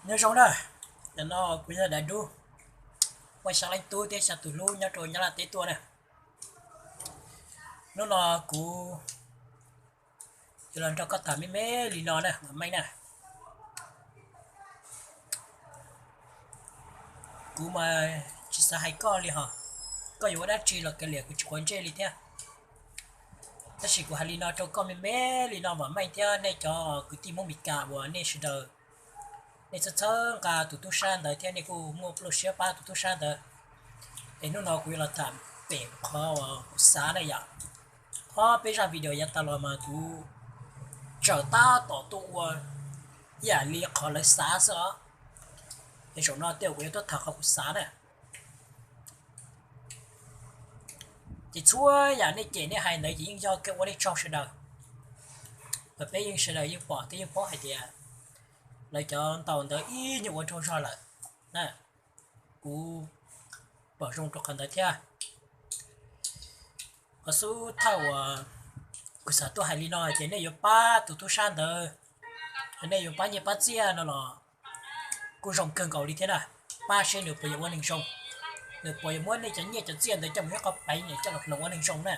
Nyob zoo na, ntawm no kuv yog Daim Dub, ua xya leej tub thiab xya tus hlub nyob rau Nyab Laj teb tuaj na. Hnub no kuv yuav los nrog koj tham me me li no na, Vam Meej na. Kuv mas tsis xav hais koj li hos, koj yuav ua dab tsi los kav liam, kuv tsis quav ntsej li thiab. Tab sis kuv hais li no rau koj me me li no, Vam Meej thiab nej cov kwv tij Hmoob Mes Kas uas nej sawv daws, nej txhawb txhawb nqa tus tub sab ntawd thiab nej kuj muaj lub siab pab tus tub sab ntawd. Es hnub no kuv yuav los tham pem qhov uas kuv xav na yom. Ob peb zaj video yav tas los mas kuv tsuas tab tom tuaj ua ib yam li qhov lawv xav xwb os. Es zaum no tej zaum kuv yuav tuaj tham qhov kuv xav na. Ces txhua yam nej cem nej hais ntawd ces yeej yog kev ua nej tsaug sawv daws. Mas peb yeej sawv daws yeej pom thiab yeej paub hais tias lawv cov ntaus ntawd ib nyuag ua nraug zog lawm na. Kuv pom zoo rau qhov ntawd thiab. Qhov xub thawj uas kuv xav tuaj hais li no ces nej yuav pab tus tub sab ntawd, nej yuav pab nyiaj pab txiaj no los kuj zoo kawg nkaus li thiab na. Pab seb nws puas yuav ua neeg zoo, nws puas yuav muab nej cov nyiaj cov txiaj ntawd coj mus ib qho peev, nws coj los hloov ua neeg zoo na.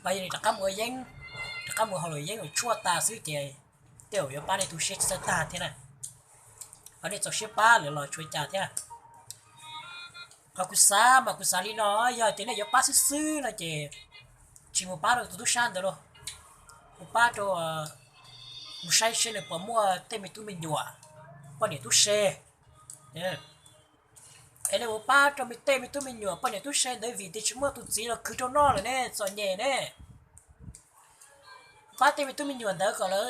Ho yog nws rov qab mus ua yeeb, rov qab mus haus luam yeeb uas tshuaj tas xwb ces tej zaum yuav pab nej tu siab tsis txawj tag thiab na. Ho nej txaus siab pab lawm los tsis ua cas thiab. Qhov kuv xav mas kuv xav li no, yog tias nej yuav pab xwb xwb no ces tsis mus pab rau tus tub sab ntawd lauj. Mus pab rau, mus saib seb nws puas muaj tej me tub me nyuam, poj niam tub se. Es nej mus pab rau tej me tub me nyuam poj niam tub se ntawd vim tias tsis muaj tus txiv los khwv rau noj lawm ne, txom nyem ne. Pab tej me tub me nyuam ntawd kom lawv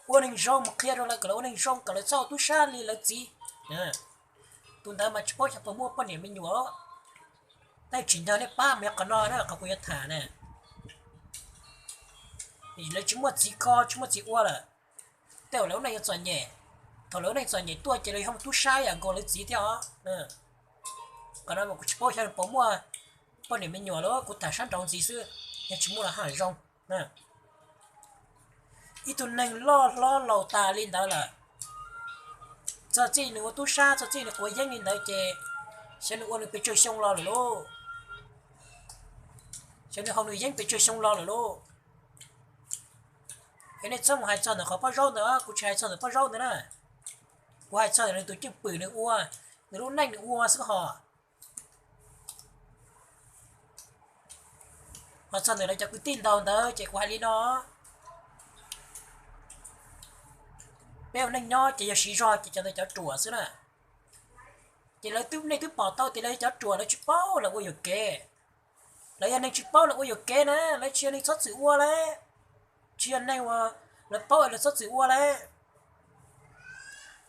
ua neeg zoo, mus qhia rau lawv kom lawv ua neeg zoo, kom lawv txhob ua tub sab li lawv txiv. Tus ntawd mas tsis paub xyov puas muaj poj niam me nyuam. Tab sis tsim nyog nej pab mas yog qhov no na, qhov kuv yuav tham na. Lawv tsis muaj txiv kho tsis muaj txiv ua lawm, tej zaum lawv lub neej yuav txom nyem. Thaum lawv lub neej txom nyem tuaj ces lawv yuav mus tub sab ib yam nkaus lawv txiv thiab os. Qhov no mas kuv tsis paub xyov puas muaj poj niam me nyuam lawm, kuv tham sab nraud ntxiv xwb, yog tsis muaj los haj zoo. Ib tug neeg loj hlob laus tas li ntawd lawm, txog txij nws ua tub sab, txog txij nws quav yeeb li ntawd ces xyov nws ua nws pes tsawg xyoo los lawm lauj. Xyov nws haus nws yeeb pes tsawg xyoo los lawm lauj. Es nej txhob mus hais txog ntawm qhov pob zaub ntawd, kuv tsis hais txog ntawm pob zaub ntawd na. Kuv hais txog ntawm nws tus cwj pwm nws ua, nws lub neej nws ua xwb hos. Ho txog ntawm lawv cov kwv tij ntaus ntawd ces kuv hais li no, peb ua neej nyob ces yog siv zog ces cov ntawd cov ruam xwb na. Ces lawv twb, nej twb pom tau tias lawv cov ruam, lawv tsis paub lawv ua yuam kev. Lawv yog neeg tsis paub lawv ua yuam kev na, lawv tsis yog neeg txhob txwm ua lawm. Tsis yog neeg uas lawv paub lawv txhob txwm ua lawm.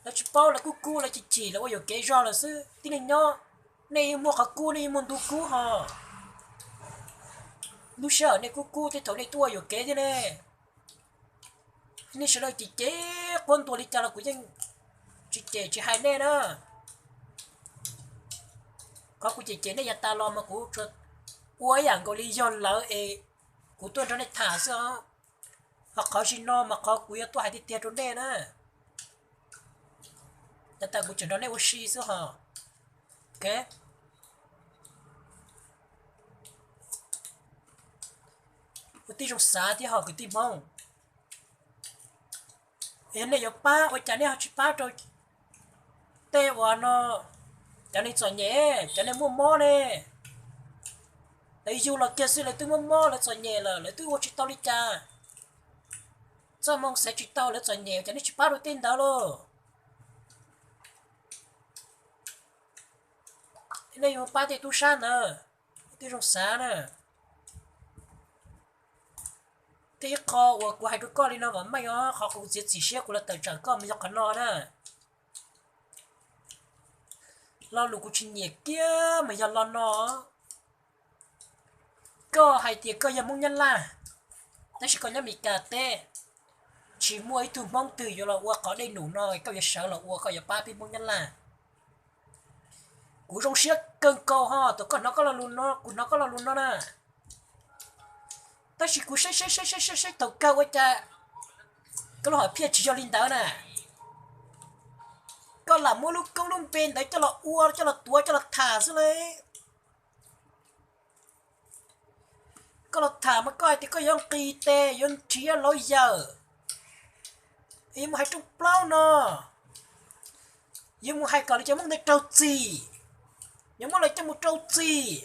Lawv tsis paub lawv kub kub lawv chim chim lawv ua yuam kev zog lawm xwb. Tib neeg nyob, nej yeej muaj qhov kub nej yeej muaj ntu kub hos. Lub sij hawm nej kub kub thiab thaum nej tuaj ua yuam kev thiab ne, nej sawv daws cem cem quab ntuas li cas los kuv yeej tsis cem tsis hais nej na. Qhov kuv cem cem nej yav tas los mas kuv tsuas ua ib yam nkaus li yog lawv es kuv tuaj nrog nej tham xwb os. Ho qhov zim no mas qhov kuv yuav tuaj hais tiag tiag rau nej na. Yav tas kuv tseem nrog nej ua si xwb hos. Ua tib zoo xav thiab hos kwv tij Hmoob. Yog nej yuav pab ua cas nej ho tsis pab rau tej uas no, cov neeg txom nyem, cov neeg muaj mob ne? Lawv yug los kiag xwb lawv twb muaj mob lawv txom nyem lawm, lawv twb ua tsis tau li cas. Txoj hmoo xaiv tsis tau lawv txom nyem, cas nej tsis pab rau tej ntawd lauj? Nej yuav pab tej tub sab ntawd, ua tib zoo xav na. Thiab ib qho uas kuv hais rau koj li no Vam Meej os, qhov kuv txiav txim siab kuv los tawm tsam koj mas yog qhov no na. Lo lus kuv tsis nyiam kiag mas yog lo no. Koj hais tias koj yog Hmoob Nyab Laj, tab sis koj nyob Mes Kas teb, tsis muaj ib tug Hmoob twg yuav los ua qhov dej num no koj yuav sawv los ua koj yuav pab peb Hmoob Nyab Laj. Kuv zoo siab kawg nkaus ho thaum koj hnov koj lo lus no, kuv hnov koj lo lus no na. Tab sis kuv saib saib saib saib saib thaum kawg ua cas koj lub hom phiaj tsis yog li ntawd na. Koj lam muab lub koob lub npe ntawd coj los ua, coj los tuav, coj los tham xwb lauj. Koj los tham mas koj hais tias koj yuav nqis tes, yuav nrhiav lawv yawm, yuav mus hais rooj plaub no, yuav mus hais kom lawv cov Hmoob ntawd raug txim, yuav muab lawv coj mus rau txim.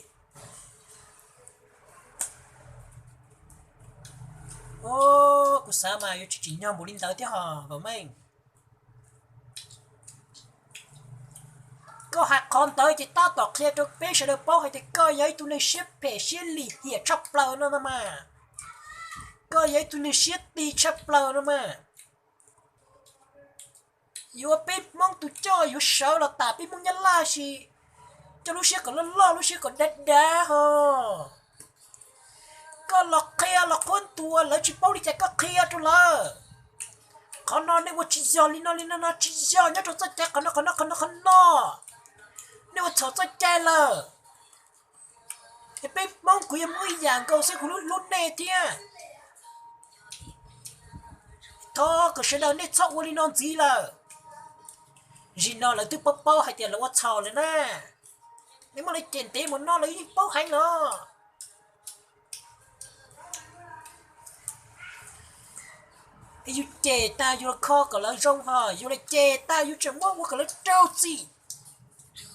Kuv xav mas yuav tsis tsim nyog npaum li ntawd thiab hos Vam Meej. Koj hais qhov ntawd ces tab tom qhia rau peb sawv daws paub hais tias koj yog ib tug neeg siab phem siab lim hiam tshaj plaws no no mas. Koj yog ib tug neeg siab ti tshaj plaws no mas. Yuav peb Hmoob tus coj yuav sawv los tas peb Hmoob Nyab Laj si, coj lub siab kom loj loj, lub siab kom dav dav hos. Koj los qhia los qhuab ntuas lawv tsis paub li cas koj qhia rau lawv. Qhov no nej ua tsis yog li no li no no, tsis yog nyob rau txoj cai qhov no qhov no qhov no qhov no. Nej ua txhaum txoj cai lawm. Es peb Hmoob kuv yog Hmoob ib yam nkaus xwb, kuv hlub hlub nej thiab. Thov kom sawv daws nej txhob ua li no ntxiv lawm. Zim no lawv twb paub paub hais tias lawv ua txhaum lawm na. Nej muab lawv cem ntev mus no lawv yeej paub heev los. Yus cem tas yus los kho kom lawv zoo hos, yus los cem tas yus tseem muab ua kom lawv raug txim.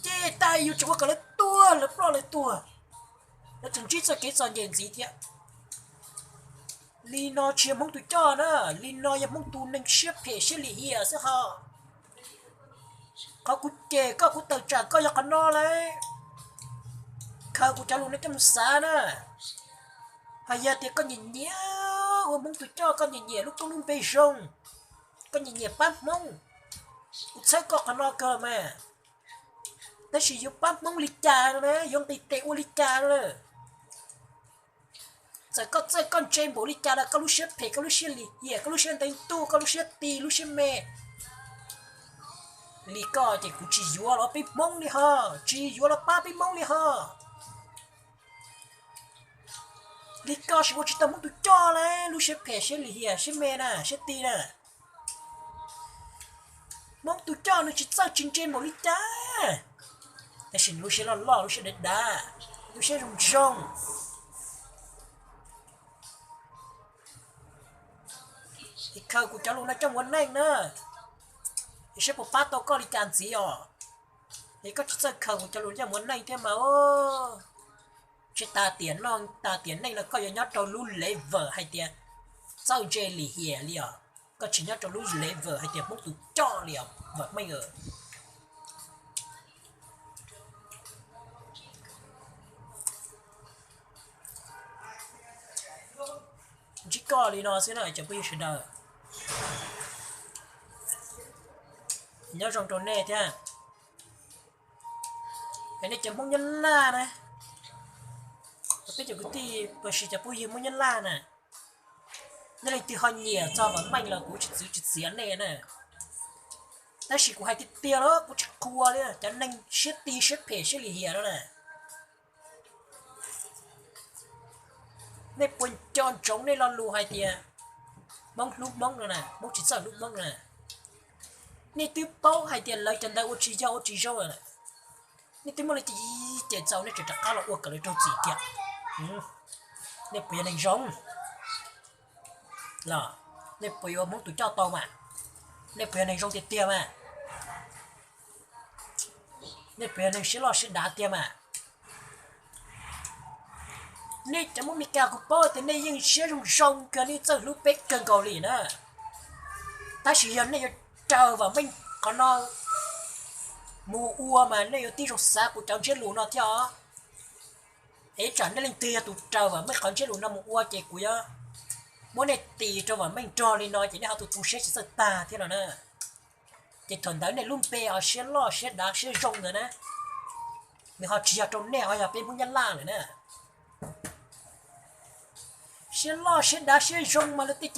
Cem tas yus tseem ua kom lawv tuag, lawv ploj lawv tuag, lawv tseem ntsib txoj kev txom nyem ntxiv thiab. Li no tsis yog Hmoob tus coj na, li no yog Hmoob tus neeg siab phem siab lim hiam xwb hos. Qhov kuv cem koj, kuv tawm tsam koj yog qhov no lauj. Khaws kuv cov lus no coj mus xav na. Hos yog tias koj nyiam nyiam ua Hmoob tus coj, koj nyiam nyiam lub koob lub npe zoo, koj nyiam nyiam pab Hmoob, kuv txhawb koj qhov no kawg mas. Tab sis yuav pab Hmoob li cas no na, yuav nqis tes ua li cas no na? Txawm koj txawj koj ntse npaum li cas los koj lub siab phem, koj lub siab lim hiam, koj lub siab ntev ntuj, koj lub siab ti, lub siab me li koj ces kuv tsis yuav los pab peb Hmoob li hos, tsis yuav los pab peb Hmoob li hos. Li koj sim ua tsis tau Hmoob tus coj lauj, lub siab phem, siab lim hiam, siab me na, siab ti na. Hmoob tus coj nws tsis txawj tsis ntse npaum li cas, tab sis nws lub siab loj loj, lub siab dav dav, lub siab zoo zoo. Es khaws kuv cov lus no coj mus ua neej na, es saib puas pab tau koj li cas ntxiv os. Es koj tsis txawj khaws kuv cov lus no coj mus ua neej thiab mas, tsis tas tiam no tas tiam neej los koj yuav nyob rau lub level hais tias txawj ntse lim hiam li os, koj tsis nyob rau lub level hais tias Hmoob tus coj li os Vam Meej. Ntsib koj li no xwb na cov phooj ywg sawv daws. Nyob zoo rau nej thiab. Es nej cov Hmoob Nyab Laj na, peb cov kwv tij los sis cov phooj ywg Hmoob Nyab Laj na, nej leej twg ho nyiam txog Vam Meej los kuv tsis txwv tsis txiav nej na. Tab sis kuv hais tiag tiag los kuv tsis qhuas li cov neeg siab ti siab phem siab lim hiam no na. Nej puas nco ntsoov nej lo lus hais tias Hmoob hlub Hmoob no na, Hmoob tsis txawj hlub Hmoob no na? Nej twb paub hais tias lawv cov ntawd ua tsis yog ua tsis zoo lawm, nej twb muaj leej twg cem txaus nej tseem rov qab los ua kom lawv raug txim kiag. Nej puas yog neeg zoo los? Nej puas yuav Hmoob tus coj tau mas? Nej puas yog neeg zoo tiag tiag mas? Nej puas yog neeg siab loj siab dav tiag mas? Nej cov Hmoob Meskas kuv paub tias nej yeej siab zoo zoo kawg, nej txawj hlub peb kawg nkaus li na. Tab sis yog nej yuav raws Vam Meej qhov no mus ua mas nej yuav tib zoo xav kuv cov ntsiab lus no thiab os. Es tsam nej leej twg yog tus raws Vam Meej qhov ntsiab lus no mus ua ces kuv yuav muab nej tis rau Vam Meej nrog li no ces nej ho tu tu siab tsis txawj tag thiab no na. Ces thaum ntawd nej lub npe ho siab loj siab dav siab zoo ntawd na, nws ho tsis yog rau nej, ho yog peb Hmoob Nyab Laj lawm na. Siab loj siab dav siab zoo mas luag tej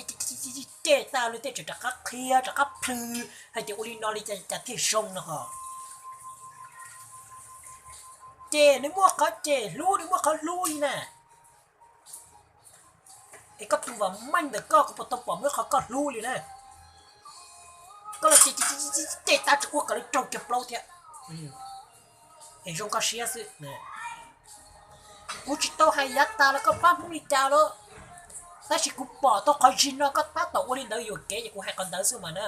cem tas luag tej tseem rov qab qhia rov qab plhws hais tias ua li no li cas thiaj zoo no hos. Cem nws muaj qhov cem, hlub nws muaj qhov hlub li na. Es koj tus Vam Meej ntawm koj kuv puas tau pom muaj qhov koj hlub li na? Koj los ces tab tseem ua kom lawv raug kiag plaub thiab. Es zoo koj siab xwb. Kuv tsis tau hais yav tas los koj pab Hmoob li cas los, tab sis kuv pom tau qhov zis no koj tab tom ua li ntawd yuam kev ces kuv hais qhov ntawd xwb mas na.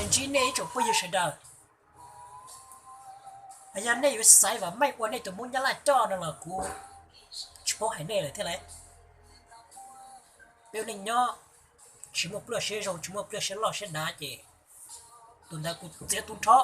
Es ntsib nej ib tsoom phooj ywg sawv daws, yog nej yuav xaiv vam meej ua nej tus Hmoob Nyab Laj coj no los kuv tsis paub hais nej lawm thiab lauj. Peb ua neej nyob tsis muaj pluaj siab zoo, tsis muaj pluaj siab loj siab dav ces tus ntawd kuv txiav tu nrho.